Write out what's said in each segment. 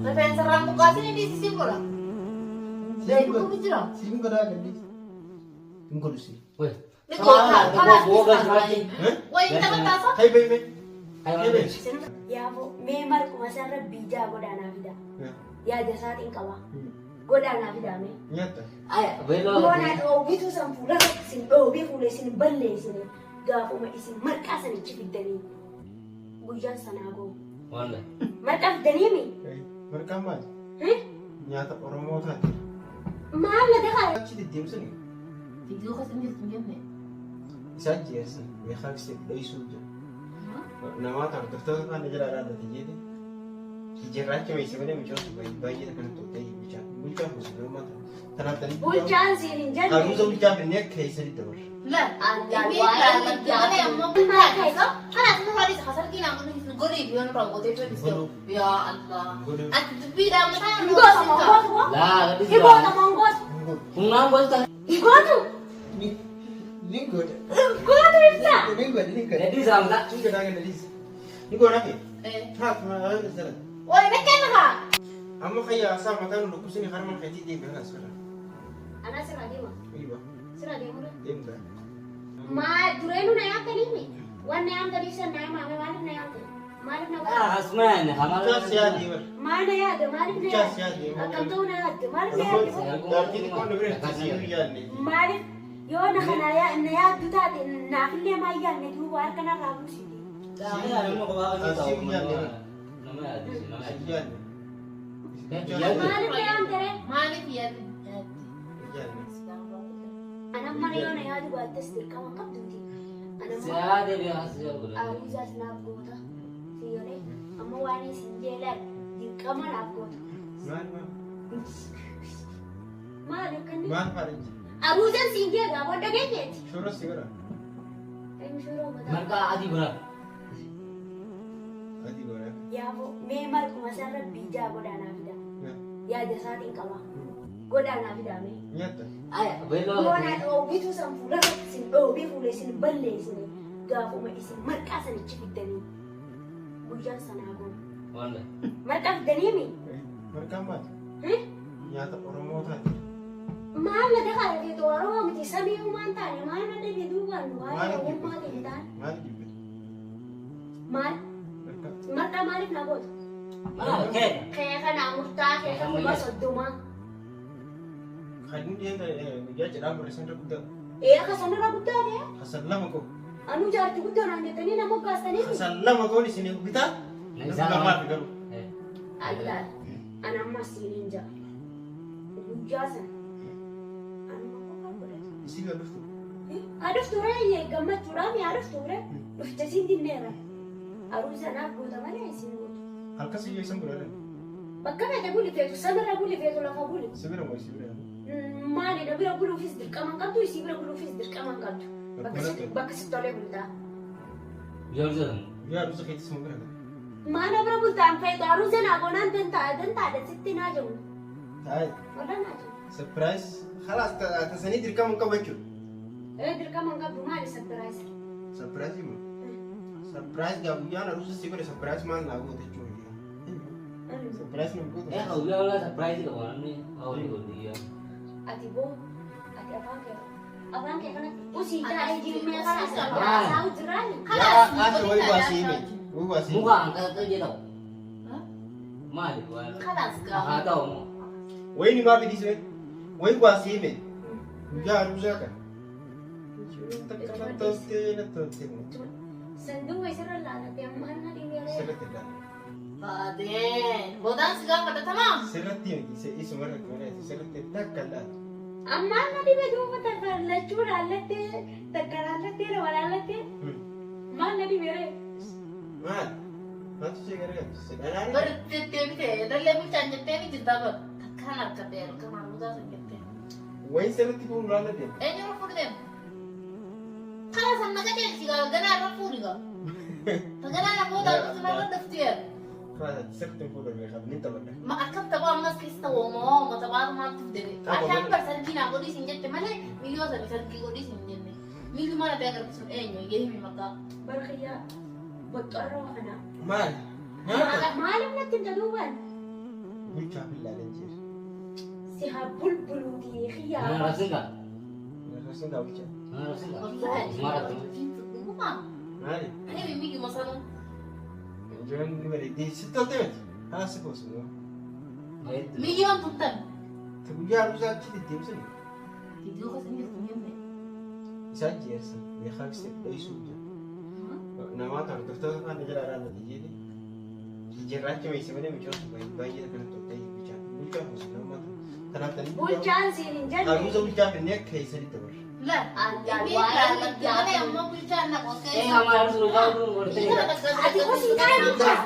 Rifeensa irraan buqqaasin dhiisisiin godha. Beekutu jira. Siin godhaa gadhiis. Hin godhu siin. Weh. Ni goota. Kanaaf Wayi taphataasaa. Hai bai bai. Hai bai. Yaaboo mee marquma san rabbii jaa godhaanaa fida. Yaada isaatiin qaba. Godhaanaa fidaa mee. Nyaata. Ay, beeloo. Yoonaa dhoobitu san fuula isin dhoobee fuula isin balleessine gaafuma isin marqaa sanichi fiddanii guyyaan sanaa goo. Wallahi. Marqaa fiddanii mi? Marqaan maali? Nyaata Oromoo taate. Maal na dakaa? Achi deddeemsani. Viidiyoo keessa hin jirtu hin jenne. Isaan jeessa meeqaa fi dho'isuu jira. Namoota hordoftoota faana jala dhaabate jeete. Jijjiirraacha meeshaa malee micoota baay'ee kan turte bulchaa. Bulchaa fuusu garuu tanaaf tani. Bulchaan siin hin jenne. Haruusa bulchaa finnee keessa dabarra. La. Malee ammoo kanaaf nu haadha isa sargii naa godhu godhi yoo nurraa gootee tolchisu. Yaa Allah. Ati dubbiidhaan mataa Hin gootu moo gootu moo? Laa, gadhiis Hin gootu moo hin gootu? Humnaan goota. Hin gootu? Ni godha. Hin gootu ibsa. Ni godha ni godha. Gadhiis raamta. Ni godha gadhiis. Ni godha kee. Taat maa jala. Wayi na kenna haa. Amma fayyaa isaa mataan dhukkubsini harma keetii deebi'an asirra. Anaa sirraa deema. Iba Sirraa deemudha. deemta. Maa dureenu na yaamtanii mi? Waan na yaamtaniif san na himaame maaliif na yaamtan? Maaliif na godhan? Asmaan hamaa. Bulchaa siyaa deeman. Maa na yaada? Maaliif na Bulchaa yaada? siyaa deeman. Akkam ta'uu na yaadde? Maaliif na yaadde? Jaartii xiqqoon nu bira jirti siyyuu yaadne. Maaliif yoo na kana na yaaddu taate naafillee maa yaadne duuba harka narraa buusite. Nama yaadis. Nama Siyyuu yaadis. yaadne. Maaliif na yaamtare? Maaliif yaadni? Yaadne. Anam mana yoo na yaadu baattes dirqama qabduuti. Anamma Siyaa deebi'aa siyaa godha. aruuzaas naaf goota. Siyyolee amma waan isin jeelaan dirqama naaf goota. Maal maal? Maal akkanni? Maal faadha? Aruuzaan siin jeegaa booda geenyeeti. Shoora si godha. Eenyu shoora mataa? Marqaa adii godha. Adii godha. Yaaboo mee marquma san rabbii jaa godhaanaa fida. Yaada isaatiin qaba. Godhaanaa fidaa mee. Nyaata. Ay, beeloo. Yoonaa dhoobitu san fuula isin dhoobee fuula isin balleessine gaafuma isin marqaa sanichi fiddanii guyyaan sanaa goo. Wallahi. Marqaa fiddanii mi? Marqaan maali? Nyaata Oromoo taate. Maal na dakaa ta'e Oromoo miti samii uumaan taane maal na dhabe duubaan waa'ee ogummaa ta'e taane. Maal jibbe? Maal? Marqaa. Marqaa maaliif na gootu? Maal kee? Kee kanaa murtaa kee kan 30,000. Kan inni dhiyeenya guyyaa cidhaa barreessan irra guddaa. Ee akka sanarra guddaa ta'e Hasan lama koo. anuu jaartii guddoo naan jettanii nama moggaastanii. Hasan lama koon isin bitaa. Nama lamaaf garuu. Allaal ana ammas siiniin ja'a. Guyyaa sana anuma qofaa godhatu. Isii kan dhuftu. Aduftu ree gammachuudhaan yaa dhuftu ree dhufte siin dinneera. Aruusa naaf goota malee isin gootu. Halkan siyyoo isan godhan. Bakka feete buli feetu samirra buli feetu lafa buli. Sibira moo sibira? Maalidha bira buluufis dirqama hin qabdu isii bira buluufis dirqama hin qabdu. Bakka sitti tolee bultaa. Joorjoon. Guyyaa aruusa keetti suma bira. Maana bira bultaan feetu aruusa naa goonaan dantaadha sitti naa jiru. Taa'e. Walaa naa jiru. Surprise. Khalaas tasanii dirqama hin qabu jechuudha. Ee dirqama hin qabdu maali surprise? Surprise moo? Surprise gaa guyyaan aruusa si godhe surprise maal naa goote jechuudha. Surprise nam goote. Eh, guyyaa walaa surprise qaba namni hawli godhu guyyaa. Ati boo ati afaan kee kanatti usii taa'ee jimmee kana haasa'u jiraani. Yaa ati wayi baasii hime. Wayi baasii hime. Muka hanqaqa jedhamu. Maali waan? Kalaas gaa. Haa ta'u moo. Wayini maa fidisme? Wayi baasii hime. Guyyaa aruusaa kana. Takka na toltee na toltee moo. Sanduuqa isirra laalate ammaan na dhibee. Sirratti ilaala. Baadeen. Boodaan si gaafadha tamaam. Sirratti miti isuma irratti malee sirratti takka ilaala. Ammaan na dhibee duuba takka lachuu laallattee takka laallattee lama laallattee maal na dhibee ree? Maal? Maaltu ishee gargaarsa? Dhalaanii? Bari deddeebite dallee bulchaan jettee ni jirta bar. Takkaan harkadhe halkan aruusaa san jettee. Wayi sirritti fuudhu laallatee? Eenyu irra fuudhu deema? Kala san naqa ceelchi gaa ganaa irra fuudhi gaa. Ganaa namoota aruusaa irra dafti yaa. Sirritti fuudhu beekaa ni taphadha. Ma akkam taphaa ammas keessa wooma wooma taphaa maaltu fidere. Ashaan bar sargii naa godhii sin jette malee miyyoo sani sargii godhii sin jenne. Miyyuu maal ta'e agarsiisu eenyu yee himi maqaa. Barqiyyaa boxxorroo kana. Maal? Nyaata? Maaliif natti hin duubaan? Bulchaaf ilaalan jeera. Si haa bulbuluutii Mana xiyyaa. rabsin kaa? Rasuun kaa bulchaa. Mana rabsin kaa? Maal rabsin? Maali? Ani miyyu masanuu. Ijoolleen ni bareeddee si tolte miti. Haa si boosu. Bareeddu. Miyyoon tuttan. Ta guyyaa aruusaa achi deddeebisani. Viidiyoo keessa hin jirtu jenne. Isaan jeersa beekaa fi dho'isuu jira. Namoota hordoftoota faana jala dhaabate jeeti. Jijjiirraacha meeshaa malee micoota baay'ee kana toltee bulchaa. Bulchaa fuusu namoota. Kanaaf tani Bulchaan siin hin jenne. aruusa bulchaa finnee akka keessanitti dabarra. La. Malee ammoo bulchaan na Eh, qopheessa. amma arsu nu kaa'u kun gortee. Ati osii taa'e bulchaa.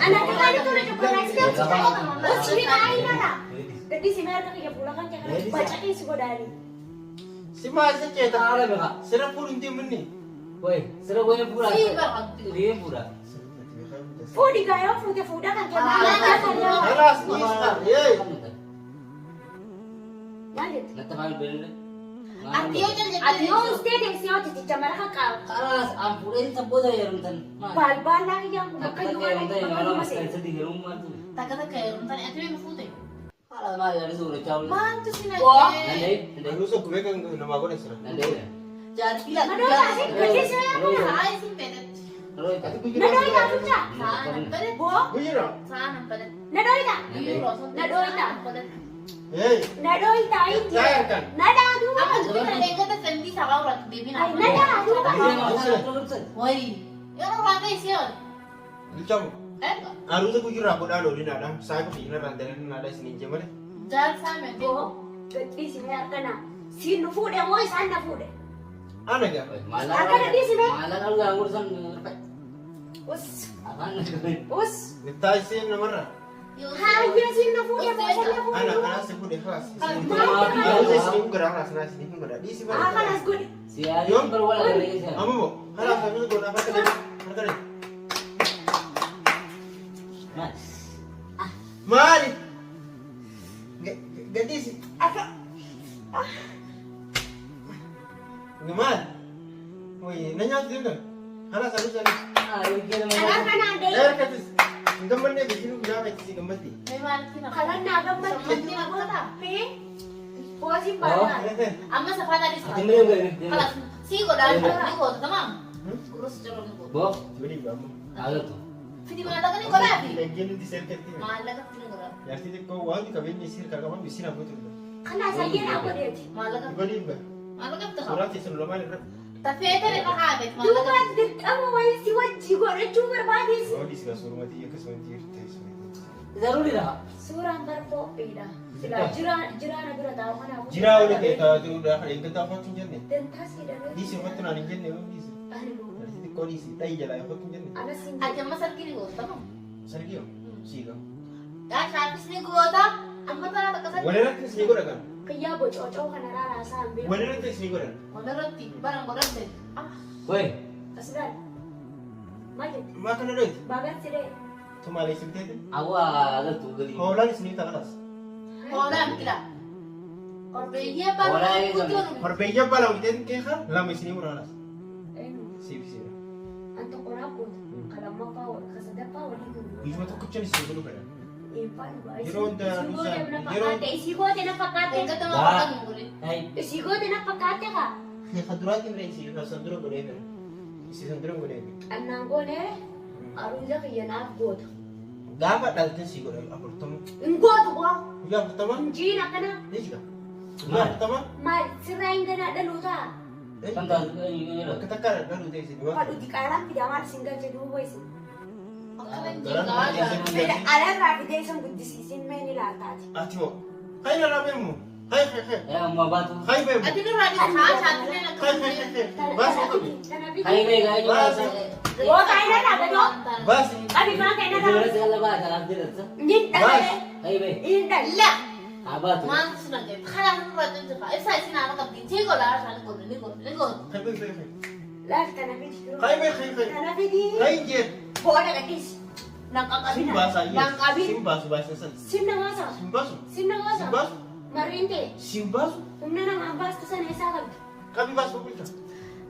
Ana taa'e tole tokko naa si taa'e. Osii taa'e nana. Gaddi si meerka kiyya fuula kan kee kanatti bacaqee si godhaani. Si maal isa ceeta? Haala beekaa. Sira fuudhu hin deeminni. Wai, sira wani fuudha. Sii barbaadu. Riin fuudha. Fuudhi gaa yoo fuute fuudha kan kee maal akka Kalaas dhiista. Yee. Maal jette? Natti afaan beelule. Ati yoo jal Ati yoo jettee ustee teessee yoo titicha mara kan qabu. Kalaas an fuudhee sabboota heerumtan. Balbaallaa kiyyaan kun Takka bakka takka iyyuu heerumtan bakka nama iyyuu lama seena. sadii heerummaa ture. Takka takka heerumtan ati mee fuute. Haala maal yaadu suurachaa oolu. Maaltu si Waa. naqee? Danda'e. Danda'e. Aruusa gubee kan namaa godhe sira. Danda'e. Jaartii laa. Madoo taasise gaddi si meerka. Sa'a isin beekatti. Ati Na dhooytaa guyyaa bulchaa. Sa'a nan bareedu. Boo Guyyaa. Sa'a nan bareedu. na dhooytaa. Na dhooytaa. Hey. Na dhooytaa inji. Yaa harkaan. Na dhaaduu. Amma dubbii kana eeggata sandii sabaa horatti deebiin Ay na dhaaduu. Wayi. Yeroo raaqee isii ol. Bulchaa moo? Eega. Aruusa guyyaa godhaa oolinaadha. Saayiba fi irraan dalanaadha isiniin jee malee. Jaarsaa mee Boo gaddi si meerka na. Siin nu fuudhe moo isaan na fuudhe? Ana gaa. Maallaqa dhugaa gursan Us afaan us. Bittaa isheen namarra. Hayyee siin na fuudhe moo isaan na Ana fuudhe? kanaas si fuudhe kalaas. Aruusa isiniin godhaa kalaas naa isiniin godhaa. Dhiisi Haa malee. kanas godhi. Siyaasni barbaada garee Amma moo kalaas aruusa godhaa harka dhee. Harka dhee. Maali? Gadhiisi. Akka Maali? Wayii na nyaatu deemtan. Kalaas aruusa aruusa. karaa kanaan deemu. Harkatis. Hin gammannee beekinu guyyaa beeksisi gammaddi. Mee maalitti na? Kanan naa gammadu. Sammuutti na godhaa? Boosiin baanaa. Amma safaan adii Kalas sii godhaa ni goota tamaam. Gurus jiru ni goota. Boo, Waliin amma. haalatu. Fidi maallaqa ni godhaa fi Dhaggeen nuti seerkatti. maallaqa ni godhaa. Jaartii xiqqoo waan qabeenya isii harkaa qaban isiin hafuutu. Kanaas hayyee naa godheeti. Maallaqa Waliin ba. maallaqa bitaa. Suuraa teessan lamaan irra. Tafee tare kahaate Duuba maallaqa. dirqama wayii si wajji godhachuu barbaadeesi. Oolii sigaa suurumatii akkasumatti teessuma. Zaruuriidha. Suuraan bara qophiidha. Silaa jiraana bira taa'u kanaafuu. Jiraa olii kee taa'aa kan eeggataa uffatu hin jenne. Dantaas jedhamee. Dhiisi uffatu naan hin jenne yoo dhiisi. Ani moo. Jaartii xiqqoo dhiisi dhayi jalaa uffatu hin jenne. Anas hin Ati amma sarkii ni goota tamaam. Sargii yoo siigaa. Shaafis ni goota. Amma tana takka sarkii. Walirratti isinii godha kan. Kiyyaa bocoocoo kana raraasaa hin beeku. Walirratti isinii godhan. Walirratti baran godhatte. Wai, As ilaali. Maal jette? Maa kana dhoyti? Baagaan si dha'e. Tumaalee simteeti? awwa agartuu galii. Hoolaan isinii ta'a kalaas. Hoolaan biqilaa. Korbeeyyee Hoolaa baran eegamu. guutuun. Korbeeyya abbaa lama biteetiin keessa lama isinii mura kalaas. Eenyu? Siif siidha. An tokko naaf goota. Ka lammaffaa ka sadaffaa walii guutu. Guyyuma tokkichaan isinii godhu fedha. Eebbaa dhugaa. Yeroo hundaa Isii goote na yeroo- fakkaatte. Isii goote na fakkaatte. Eeggatama godhan godhe. Hai, Isii goote na fakkaatte kaa. Ka duraatiin bira isii san dura godhee fedha. Isii san dura godhee fedha. Annaan goone aruuza kiyya naaf goota. Gaafa dhaltee sii godha 40. Hin gootu bu'aa. Guyyaa 40 Injiin akkana ni jira. Guyyaa 40 maal sirraa hin ganaa dhaluu ta'a. kan taatu yeroo. Bakka takka dhaluu ta'e isin Fadhu diqaalaan fidaa maal isin galche duuba isin. Akkana hin jiru. Fedha alarraa fidee isin guddisiisin mee ni laaltaati. Ati moo? Kai na rabeemu. Kai kai kai. Eh, amma baatu. Kai beemu. Ati nurraa dhiisi. Haa shaatileen Kai kai akkasuma. kai kai. Baasi qabi. Tana fidi. Hai bai gai Baasi. Goota inarraa gadoo. Baasi. Qabi maa kan inarraa. Ijoollee kala baata laaf jedhata. Ni dhagalee. Hai bai, Ni dhagalee. La. haa baatu. Maaltu si naqee? Karaa nurraa dhiisi. Ibsaa isin haala qabdi. Sii godhaa shaani godhe ni godhe ni godhe. Kai bai kai kai. Laal tana fidi. Kai bai kai kai. Tana fidi. Kai je. Booda gadhiisi. Nan Sin qaqqabina. baasa Nan qabin. Sin baasu baasa san. Sin nama saa. Sin baasu. Sin nama Sin saa. baasu. Marriin ta'e Sin baasu. humna namaan baastu sana eessaa qabdi? Qabi baasu bulcha.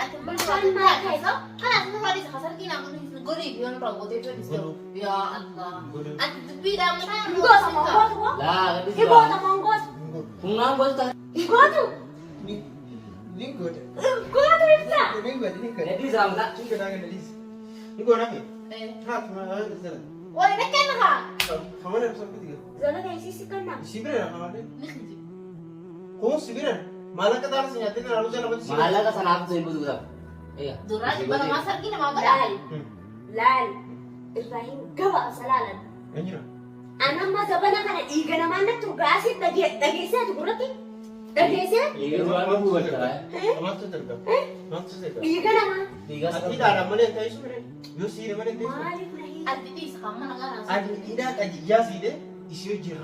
Ati maal maal keessa kanaaf nu waliin kasargii naa godhi godhi yoon raawwatee jedhu yaa Allah. Ati dubbiidhaan mataa Hin goota moo hin gootu moo? Laa gadhiisi. Hin goota moo hin gootu? Humnaan goota. Hin gootu? Ni godha. Hin gootu ibsa. Ni godha ni godha. Gadhiisi ramta. Ni godha gadhiisi. Ni godha fi. Haati ma haati sana. Wali na kenna haa. Kamara ibsa kuti. Zona teessisi kennaa. Si bira kamara. Ni kiji. Kun si bira. Maallaqa taana si nyaattee na aruusa namatti si bira. Maallaqa sanaaf hin butu guutaa. Egaa. Duraa dhibba lamaa sargii namaa godha. Laal. Laal. Irraa hin gabaabsa laalan. Eenyudha? Anamma zabana kana dhiiga namaan natti urgaasii dhageessee ati gurratti dhageessee Dhiiga duraan dhuguu galcha. Maaltu darga? Maaltu darga? dhiiga namaa Dhiiga Ati hidhaadhaan malee hin ta'isu bire. Yoo siire malee hin ta'isu. maaliif na hiika? Ati dhiisa kan mana kanaa. Ati hidhaa qajiyyaa siide isii hojii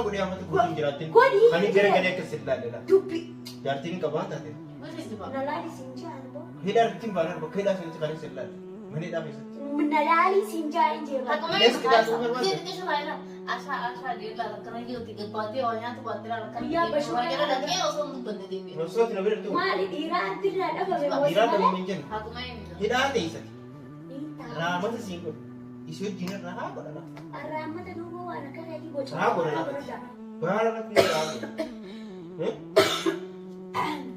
godhee ammata guutuun jiraattiin. Godhii. Kan gara galee akkas ilaalledha. Dubbi. Jaartiin qabaa taate. Na laali siin jaan boo. Hidhaa irratti hin baanaan bakka hidhaa sanitti kan isa ilaalle. Mana hidhaa keessatti. Na laali siin jaan jeera. Akkuma ashaa ashaa deemaa akkana jirti gabbaatee waa nyaatu baattee akkana jira dhaqee osoo hin dubbanne deebi'e. Osoo ati na bira dhuftu. Maali dhiiraa addirraa dhabame Dhiiraa dhabame hin jennu. Akkuma eenyu. Hidhaa ta'isati. Raamata siin godhu. Isii wajjin irraa haa godhana. Arraammata duuba waan akka keetii boca. Haa godhana. Baara irratti ni haa godhu.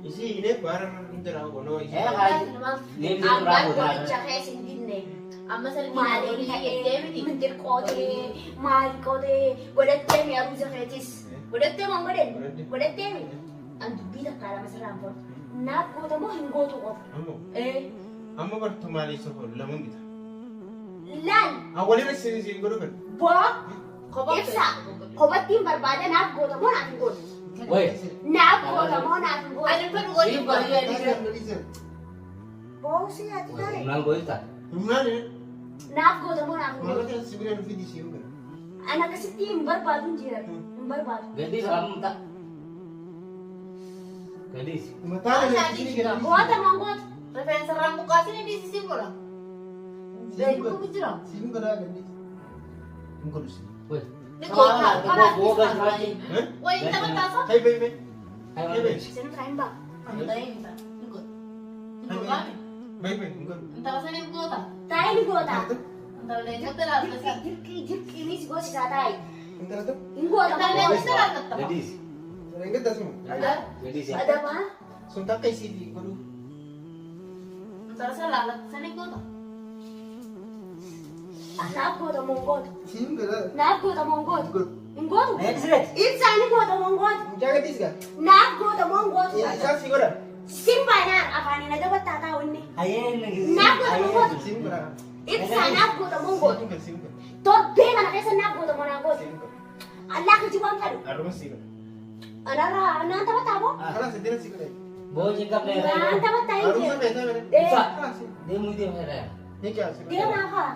Isii illee baara irratti ni haa godhu. Ee haaji. Deemsi duraa Abbaan goota. qoricha keessa hin dinne. Amma sargii Maaliin ta'ee mindir qootee maal qootee godhattee mi'a ruuza keetis godhattee moo hin godhanne godhattee mi an dubbii takkaa lama sirraa hin fudhatu naaf goota moo hin gootu qofa Ammoo ee amma bartu maalii sofa lama bita. laal Awwalina siin siin godhu fedha. boo ibsa kophattiin barbaada naaf goota moo naaf hin gootu Wayii. naaf goota moo naaf hin gootu Ani fedhu godhi. Siif baay'ee boo si ati taa'e Humnaan goota. Humnaan naaf goota moo naaf hin gootu maallaqa si bira dhufii siin godha. an akkasitti hin barbaadu hin jiran hin barbaadu Gadhiisi ramta. Gadhiisi. Mataa goota moo hin gootu Rifeensa irraan buqqaasin dhiisisiin godha. Beekumsi jira. Siin godhaa gadhiisi. Hin godhu siin. Wayii. Ni goota. Boo galcha. Wayii tapha taasa. Hai bai bai. Hai bai. isin irraa hin baa Ni goota. Ni goota. Bai bai hin godhu. Intala saniif goota. taa'e ni goota Intala leencatti laaltasa. Jirqii jirqiinis gosisaa taa'e. Intala ta'u. Hin goota Intala moo? leencatti laaltatta. Gadhiisi. Hin gaddaasuma. Gadhiisi. Adabaa. Sun takka isiitii godhu. Intala sana laaltatta saniif goota. Naaf goota moo hin gootu? Siin godhaa. Naaf goota moo hin gootu? Hin gootu? Gadhiisi. Ibsaa ni goota moo hin gootu? Mucaa gadhiisi gaa. Naaf goota moo hin gootu? Isaan si godha. Simba naan afaaniin adabattaa taa'u inni. Hayyee. Naaf goota moo hin gootu? Siin godhaa. Ibsaa naaf goota moo hin gootu? Siin godha siin godha. Torbee kana keessa naaf goota moo naa gootu? Siin godha. Allaa kijibaan fedhu. Arruma si godha. Anarraa naan taphataa moo? Karaa siddina si godha. Booji qabne. Naan taphataa hin Aruusa jiru. feetaa mere. Ee Karaa si. Deemuu deemuu. Ni kiyaa si godha. deemaa haa.